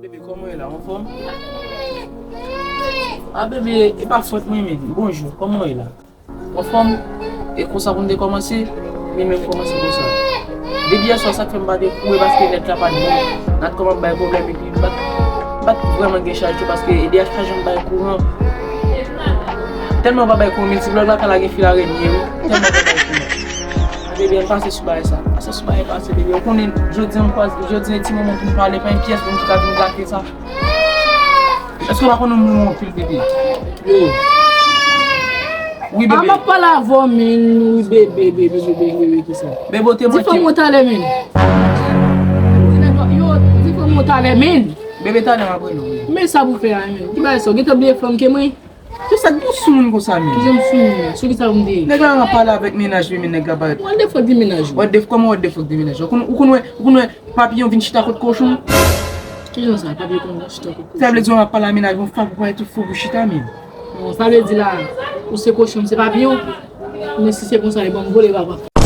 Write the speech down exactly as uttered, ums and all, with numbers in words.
Bebe, kòman w ye la? Anfòm? A, bebe, e pa fòt mwen, men. Bonjou, kòman w ye la? Anfòm? E konsa pou n te kòmanse? Li menm kòmanse konsa. Depi yè swa, sa k fè m pa te kouri, paske nèt la pa t bon. Nèt kòman bay pwoblèm, epi m pa t, m pa t vrèman gen chaj tou, paske E D H pa janm bay kouran. Tèlman pa bay kouran, miltiblòk lakay la gen fil arenye, wi. Tèlman pa bay kouran. Bebe, pase sou bagay sa. Pase sou bagay, pase, bebe. Ou konnen, jodi an, m kwaze, jodi an, ti moman pou m pale, pa yon pyès moun ki ka vin gate sa. Èske w pa konnen m renmen w anpil, bebe? Yo. Wi, bebe. A, m ap pale avè w, men, wi, bebe, bebe, bebe, bebe, kisa? Bebe, w te manke. Di fanm ou talè, men. Di nèg yo, di fanm ou talè, men. Bebe, talè m ap rele w, wi. Men sa pou fè a, men. Ki bagay sa? Ou gentan bliye fanm ke mwen? Kisa, ou sou moun konsa, men? Kijan m sou moun? Sou kisa pou m te ye? Nèg la ap pale avèk mennaj li, men nèg la parèt. What the fuck di mennaj ou? What the, kòman what the fuck di mennaj ou? Ou konn, ou konn wè, ou konn wè Papiyon vin chita kot kochon. Kijan sa, papiyon vin chita kot kochon? Sa vle di w ap pale a mennaj mwen, fap ou pale tout fou pou chita, men. Non, sa vle di la, ou se kochon, m se papiyon. Men si se konsa, e ban m vole, papa.